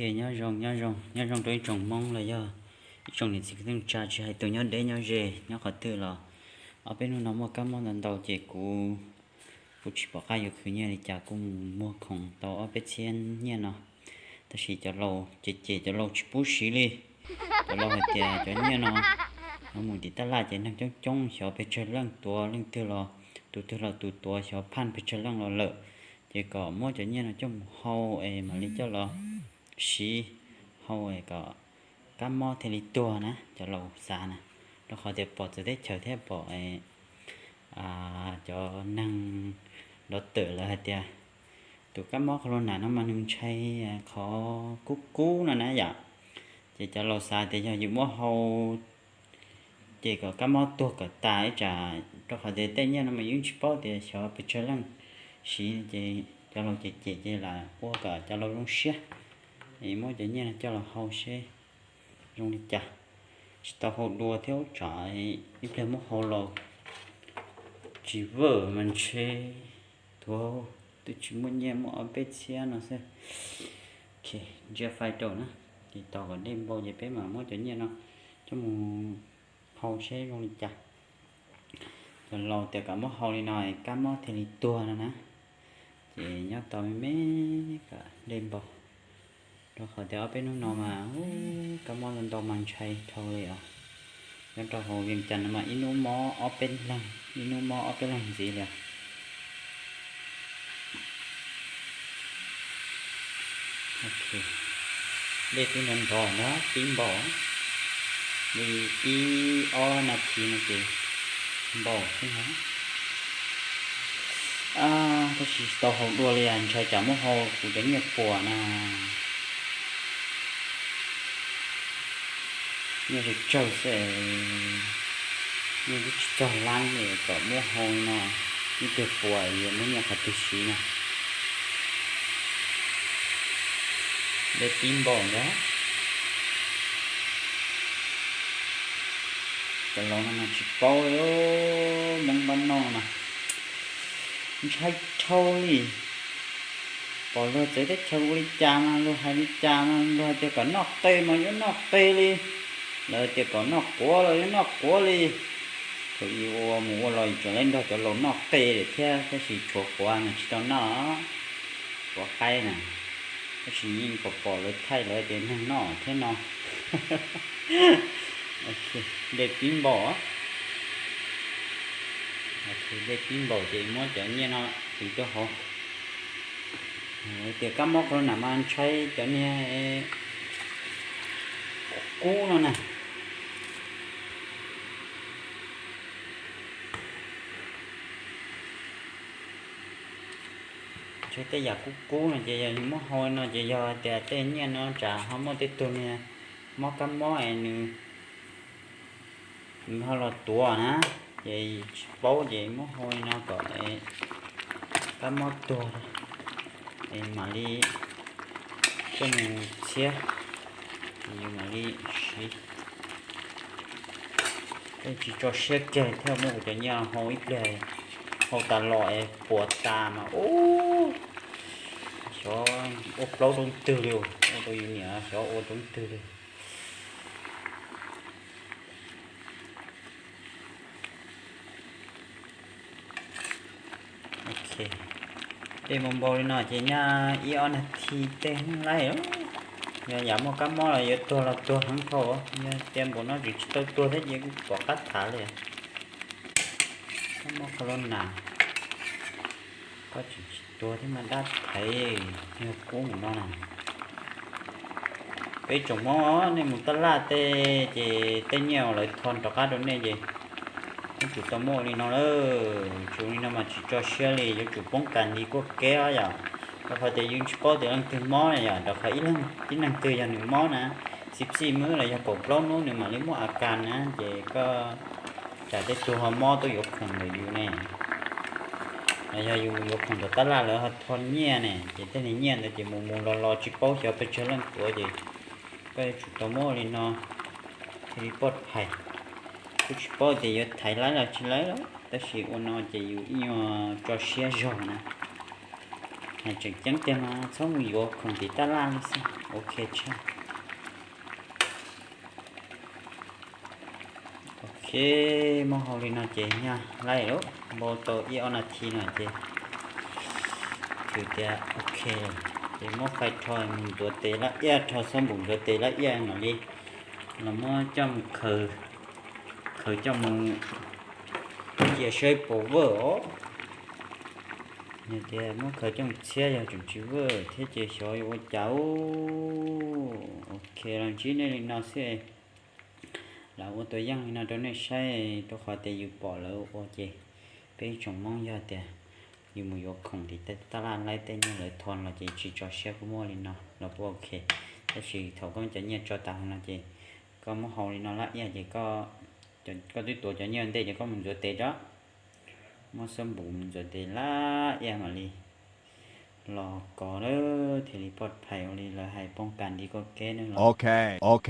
Nyob zoo, nyob zoo, nyob zoo rau ib tsoom Hmoob los yog ib tsoom niam txiv kwv tij neej tsa tsis hais tus nyob deb nyob ze nyob qhov twg los, ob peb hnub no muaj kab mob ntau ntau ces kuv kuj tsis pom qab yuav khwv nyiaj li cas kuj mus muag khoom tau ob peb txhiab nyiaj no. Tab sis cov laus ces cem cov laus tsis pub siv li. Cov laus hais tias cov nyiaj no yuav mus tim tab laj ces neeg coob coob xyov pes tsawg leej tuav leej twg los, tus twg los tus tuav xyov phaj pes tsawg leej los lawm. Ces kom muab cov nyiaj no coj mus hau es mam li coj los siv, hau es kom kab mob thiaj li tuag na, cov laus xav na. Rau qhov tias pom txawv teb chaws thiab pom cov neeg nrov tawm lawv hais tias tus kab mob corona no mas nws ntshai qhov kub kub no na yom. Ces cov laus xav tias yog yus muab hau ces kom kab mob tuag kom tas ib tsam, rau qhov tias tej nyiaj no mas yus tsis paub tias xyov pes tsawg leej siv, ces cov laus cem cem ces lam ua kom cov laus zoo siab, es muab cov nyiaj no coj los hau seb zoo li cas. Tsis tau hau dua thiab ua tsam ib pliag muab hau los tsis vwm mas ntshe tuag, twb tsis muaj nyiaj muaj ob peb txhiab no xwb. Ntsia fais rau na, ces tos kom dej npau ces peb mam muab cov nyiaj no coj mus hau seb zoo li cas. Cov laus tias kom muab hau li no kab mob thiaj li tuag no na. Ces nyob tau me me kom dej npau, rau qhov tias ob peb hnub no mas kab mob ntau ntau mas ntshai dhau li os. Nyob rau hauv Vias Cas no mas ib hnub mob ob peb leeg, ib hnub mob ob peb leeg ntxiv li os. Dej twb nrov nrov na, pib npaum li ib ob nas this no ces npaum xwb na. Tab sis tsis tau hau dua li, ntshai tsam muab hau kuv cov nyiaj puas na. Nyiaj tsawg tsawg xwb, nyiaj twb tsis txog lab li kom muab hau no, ib tug puas yuav muab nyiaj qhov twg siv na. Dej pib npaum ntag. Cov laus no mas tsis paub li, Hmoob npab noj mas ntshai dhau li. Pom luag txawv teb chaws ua li cas mas luag hais li cas mas luag hais tias kom noj qe mas yuav noj qe li, lawv tias kom noj quav los yuav noj quav li. Thaum ub ua mus ua los tseem nrog cov laus noj qe thiab, tab sis tshuav quav mas tsis tau noj, quav qaib na. Tab sis yeej pom pom lawv thaij lawv tias neeg noj thiab no. Dej pib npaum, dej pib npaum ces muab cov nyiaj no tso rau hauv. Tias kab mob corona mas ntshai cov niag kub no na. Ntshai tej yam kub kub no ces yog yus muab hau no ces yog hais tias tej nyiaj no tsam ho muaj tej tug niag mob kab mob es nws nws ho los tuav na, ces tsis paub ces muab hau li no kom kab mob tuag, es mam li coj mus txhiab, es yus mam li siv. Tej tsis tso siab kiag thiaj muab kuv cov nyiaj hau ib pliag, hau tas los es puas tas mas ub, xyov ua plaub rau twg li, ua rau yus niam xyov ua rau twg li. Dej npau npau li no ces nyaj ib ob nas this tej laij, yog yam muaj kab mob los yuav tuag los tuag heev dhau, yog tias npaum no tseem tsis tau tuag thiab ces kuj pom qab tham li. Kab mob corona, koj tseem tsis tuag thiab mas dab thaiv, yog kub mus no na. Peb tsoom Hmoob nej mus taj laj tej ces tej nyiaj uas lawv tho rov qab rau nej ces yuav tsum tau muaj li no lawm. Tsis li no mas tsis tso siab li, yuav tsum poob kas nti kuaj kev os yom. Rau qhov tias yus tsis paub tias leej twg mob na yom, rau qhov ib leeg tib neeg twg yog nws mob na, xib xij hnub los yog kaum plaub hnub nws mam li muaj a kas na, ces koj tsam tej tug ho mob tuaj yuav khoom ntawm yus ne. Los yog yus mus yuav khoom tom tab laj lawv ho tho nyiaj ne, ces tej niag nyiaj ntawd ces mus mus los los tsis paub xyov pes tsawg leej tuav ces koj yuav tsum tau muab li no thiaj li poj phais. Kuj tsis paub tias yuav thaiv laib los tsis laib, tab sis ua no ces yus ib nyuag tso siab zog na. Hais tseem ceeb tiag mas txhob mus yuav khoom tim taj laj li xwb. Ok tshaj. Ok, muab hau li no ces nyaj laij lawm, npau tau ib ob nas this no ces thwm tias ok lawm. Ces muab fais rho mus ntxuav tes lab iaj, rho xab npum ntxuav tes lab iaj mam li los muab coj mus khaws, khaws coj mus cia saib puas vwj os. Yog tias muab khaws coj mus txhiab yog tseem tsis vwj thiab ces xyov yuav ua cas. Ok, los ntsib nej li no xwb. Lam ua tus yeej li no rau nej saib, rau qhov tias yus pom lawv ua ces peb tsoom Hmoob yog tias yus mus yuav khoom tim tej taj laj laib tej nyiaj lawv thov los ces tsis tso siab, kuj muaj li no los kuj ok. Tab sis thaum koj cov nyiaj tso tas no ces koj muab hau li no lab iaj ces koj twb tuav cov nyiaj ntej ces koj mus ntxuav tes tso, muab xab npum mus ntxuav tes lab iaj mam li los kov thiaj li poj phais ua li lawv hais poob kas nti koj kev ne los. Ok, ok.